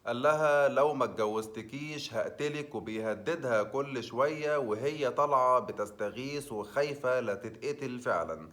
قال لها لو ما اتجوزتكيش هقتلك، وبيهددها كل شوية وهي طالعة بتستغيث وخايفة لا تتقتل فعلا.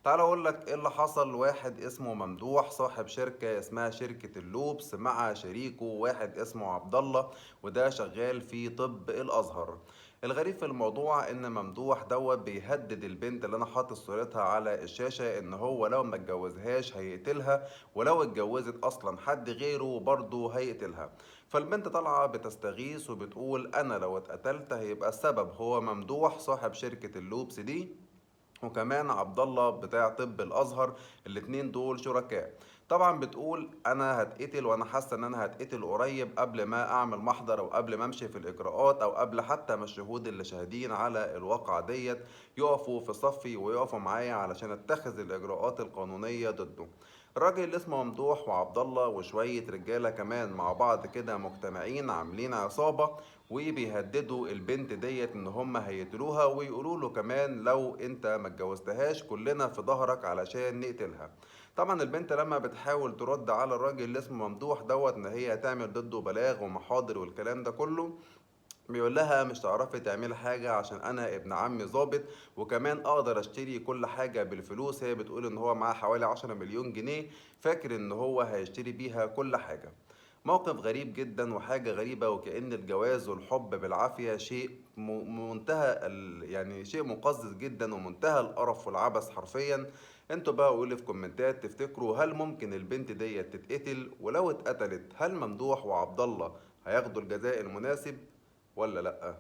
تعال اقول لك ايه اللي حصل. واحد اسمه ممدوح صاحب شركة اسمها شركة اللوبس مع شريكه واحد اسمه عبد الله، وده شغال في طب الازهر. الغريب في الموضوع ان ممدوح دوت بيهدد البنت اللي انا حاطط صورتها على الشاشة ان هو لو ما اتجوزهاش هيقتلها، ولو اتجوزت اصلا حد غيره برضه هيقتلها. فالبنت طالعة بتستغيث وبتقول انا لو اتقتلت هيبقى السبب هو ممدوح صاحب شركة اللوبس دي، وكمان عبد الله بتاع طب الازهر، الاتنين دول شركاء. طبعا بتقول انا هتقتل وانا حاسه ان انا هتقتل قريب قبل ما اعمل محضر او قبل ما امشي في الاجراءات او قبل حتى ما الشهود اللي شاهدين على الواقعة ديت يقفوا في صفي ويقفوا معايا علشان اتخذ الاجراءات القانونية ضده. الراجل اللي اسمه ممدوح وعبد الله وشوية رجاله كمان مع بعض كده مجتمعين عاملين عصابة، وبيهددوا البنت ديت ان هم هيقتلوها، ويقولوا له كمان لو انت ما اتجوزتهاش كلنا في ظهرك علشان نقتلها. طبعا البنت لما بتحاول ترد على الراجل اللي اسمه ممدوح دوت ان هي هتعمل ضده بلاغ ومحاضر والكلام ده كله، بيقول لها مش تعرفي تعملي حاجة عشان أنا ابن عمي ظابط، وكمان أقدر أشتري كل حاجة بالفلوس. هي بتقول إن هو معاه حوالي 10 مليون جنيه، فاكر إن هو هيشتري بيها كل حاجة. موقف غريب جدا وحاجة غريبة، وكأن الجواز والحب بالعافية شيء منتهى يعني شيء مقزز جدا ومنتهى القرف والعبث حرفيا. انتوا بقى قولوا في كومنتات تفتكروا هل ممكن البنت ديت تتقتل؟ ولو اتقتلت هل ممدوح وعبد الله هياخدوا الجزاء المناسب ولا لأ؟